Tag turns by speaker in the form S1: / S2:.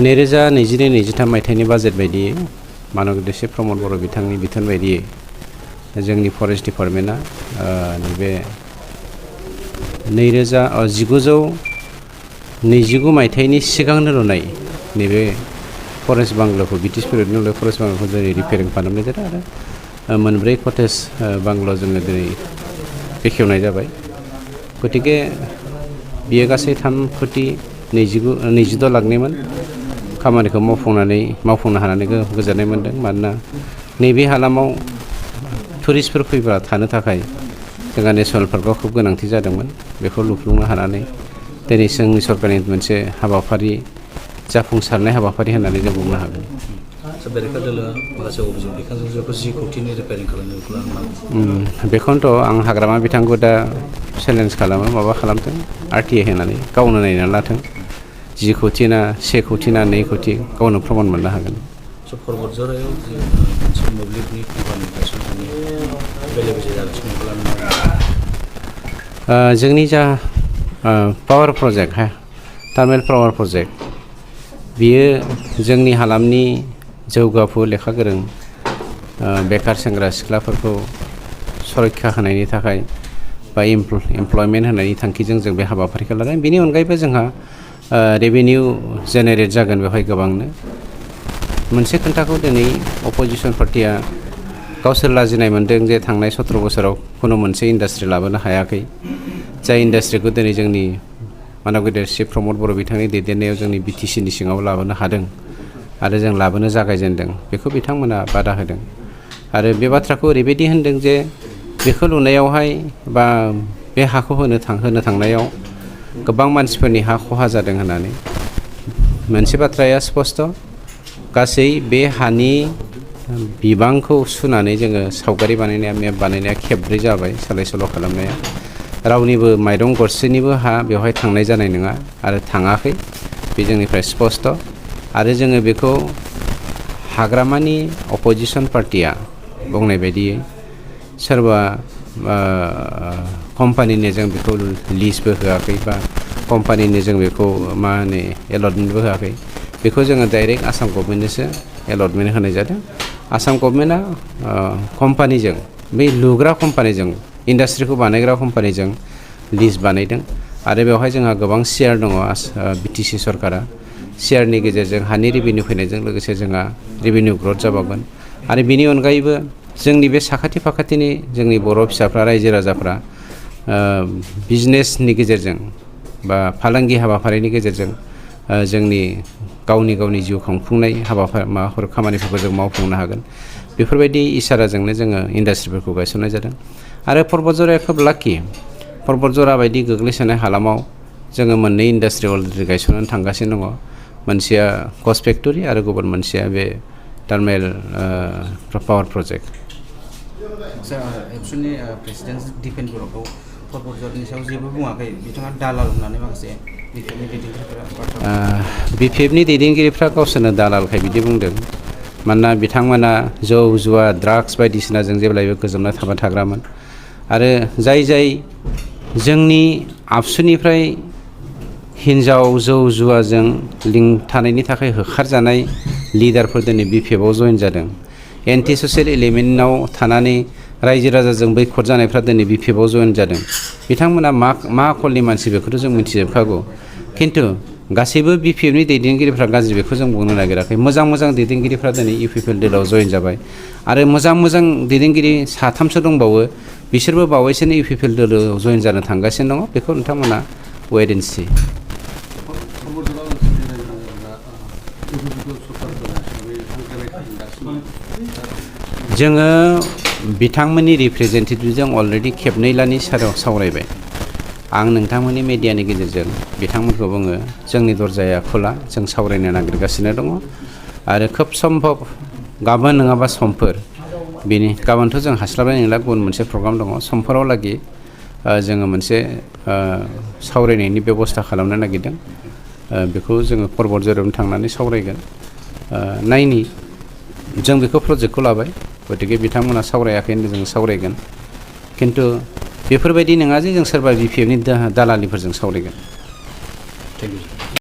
S1: 2022-23 मायथाइनि बाजेट बायदियै मददज प्रमद बर' बिथांनि बिथोन बायदियै जोंनि फरेस्ट डिपार्टमेन्टआ नैबे 1929 मायथाइनि सिगांनो लुनाय नैबे फरेस्ट बांग्लाखौ ब्रिटिश पिरियडनि लुनाय फरेस्ट बांग्लाखौ दिनै रिपेयारिं खालामनाय जादों आरो मोनब्रै कटेज बांग्ला जोङो दिनै बेखेवनाय जाबाय। गतिके बियो गासै 3,22 लाखनिमोन खामानिखौ मावफुंनो हानानै गोजोननाय मोन्दों। मानोना नैबे हालामाव टुरिस्टफोर फैब्ला थानो थाखाय जोंहा नेसनेल पार्कआव खूब गोनांथि जादोंमोन। बेखौ लुफुंनो हानानै दिनै जोंनि सरकारनि मोनसे हाबाफारि जाफुंसारनाय हाबाफारि होननानै जों बुंनो हागोन। बेखौनोथ' आं हाग्रामा बिथांखौ दा चेलेन्ज खालामो, माबा खालामथों RTA होनानै गावनो नायनानै लाथों 10 कोटि ना 1 कोटि ना 2 कोटि गावनो प्रमाण मोननो हागोन। जोंनि जा पावार प्रजेक्ट टार्मेल पावार प्रजेक्ट बियो जोंनि हालामनि जौगाफु लेखा गोरों बेकार सेंग्रा सिख्लाफोरखौ सुरक्षा होनायनि थाखाय बा एमप्लयमेन्ट होनायनि थांखिजों जों बे हाबाफारिखौ लादों। बेनि अनगायैबो जोंहा रेभिनिउ जेनेरेट जागोन बेवहाय गोबांनो। मोनसे खोन्थाखौ दिनै अपोजिसन पार्टिया गावसोर लाजिनाय मोन्दों जे थांनाय 17 बोसोराव खुनु मोनसे इन्डास्ट्रि लाबोनो हायाखै। जाय इन्डास्ट्रिखौ दिनै जोंनि मददज प्रमद बर' बिथांनि दैदेननायाव जोंनि BTCनि सिङाव लाबोनो हादों आरो जों लाबोनो जागायजेनदों, बेखौ बिथांमोना बादा होदों। आरो बे बाथ्राखौ ओरैबायदि होनदों जे बेखौ लुनायावहाय बा बे हाखौ होनो थांनायाव गोबां मानसिफोरनि हा खहा जादों होननानै। मोनसे बाथ्राया स्पष्ट, गासै बे हानि बिबांखौ सुनानै जोङो सावगारि बानायनाया मेप बानायनाया खेबब्रै जाबाय सोलाय सोल' खालामनाया। रावनिबो माइरं गरसेनिबो हा बेवहाय थांनाय जानाय नङा आरो थाङाखै, बे जोंनिफ्राय स्पष्ट। आरो जोङो बेखौ हाग्रामानि अपोजिसन पार्टिया बुंनाय बायदियै सोरबा कम्पानिनो जों बेखौ लिजबो होआखै बा कम्पानिनो जों बेखौ मा होनो एलटमेन्टबो होआखै। बेखौ जोङो डाइरेक्ट आसाम गभर्नमेन्टनोसो एलटमेन्ट होनाय जादों। आसाम गभर्नमेन्टआ कम्पानिजों, बै लुग्रा कम्पानिजों, इन्डास्ट्रिखौ बानायग्रा कम्पानिजों लिज बानायदों। आरो बेवहाय जोंहा गोबां शेयार दङ BTC सरकारा। शेयारनि गेजेरजों हानि रेभिनिउ फैनायजों लोगोसे जोंहा रेभिनिउ ग्रथ जाबावगोन। आरो बेनि अनगायैबो जोंनि बे साखाथि फाखाथिनि जोंनि बर' फिसाफ्रा रायजो राजाफ्रा बिजनेसनि गेजेरजों बा फालांगि हाबाफारिनि गेजेरजों जोंनि गावनि जिउ खुंफुंनाय माबाफोर खामानिफोरखौ जों मावफुंनो हागोन। बेफोरबायदि इसाराजोंनो जोङो इन्डास्ट्रिफोरखौ गायसननाय जादों। आरो पर्बतझराया खोब लाखि, पर्बतझरा बायदि गोग्लैसोनाय हालामाव जोङो मोननै इन्डास्ट्रि अलरेडि गायसननानै थांगासिनो दङ। मोनसेया कच फेक्टरि आरो गुबुन मोनसेया बे टार्मेल power project.
S2: Actually president defence बर'खौ पर्बतझरनि सायाव जेबो बुङाखै, बिथाङा दालाल होननानै माखासे
S1: BPFनि दैदेनगिरिफ्रा गावसोरनो दालालखाय बिदि बुंदों। मानोना बिथांमोना जौ जुवा ड्राग्स बायदिसिनाजों जेब्लायबो गोजोमना थाग्रामोन। आरो जाय जोंनि आबसुनिफ्राय हिन्जाव जौ जुवाजों लिंक थानायनि थाखाय होखारजानाय लिडारफोर दिनै BPFआव जइन जादों। एन्टि ससियेल एलिमेन्टआव थानानै रायजो राजाजों बैखथ जानायफ्रा दिनै BPFआव जइन जादों। बिथांमोना मा आखलनि मानसि बेखौथ' जों मिथिजोबखागौ। खिन्थु गासैबो BPFनि दैदेनगिरिफ्रा गाज्रि बेखौ जों बुंनो नागिराखै। मोजां दैदेनगिरिफ्रा दिनै UPPL जइन जाबाय। आरो मोजां दैदेनगिरि 3सो दंबावो, बिसोरबो बावैसोनो UPPL जइन जानो थांगासिनो दङ। बेखौ नोंथांमोना वेट एन्ड सी। जोङो बिथांमोननि रिप्रेजेन्टेटिभजों अलरेडि खेबनैलानि सावरायबाय। आं नोंथांमोननि मिडियानि गेजेरजों बिथांमोनखौ बुङो जोंनि दरजाया खुला, जों सावरायनो नागिरगासिनो दङ। आरो खोब सम्भब गाबोन नङाबा समफोर, गाबोनथ' जों हास्लाबनाय नंला, गुबुन मोनसे प्रग्राम दङ, समफोराव लागै जोङो मोनसे सावरायनायनि बेबस्था खालामनो नागिरदों। बेखौ जोङो पर्बतझरायावनो थांनानै सावरायगोन। नायनि जों बेखौ प्रजेक्टखौ लाबाय, गतिके बिथांमोना सावरायाखै होनना जों सावरायगोन। खिन्थु बेफोरबायदि नङा जे जों सोरबा BPFनि दालालिफोरजों सावरायगोन। Thank you.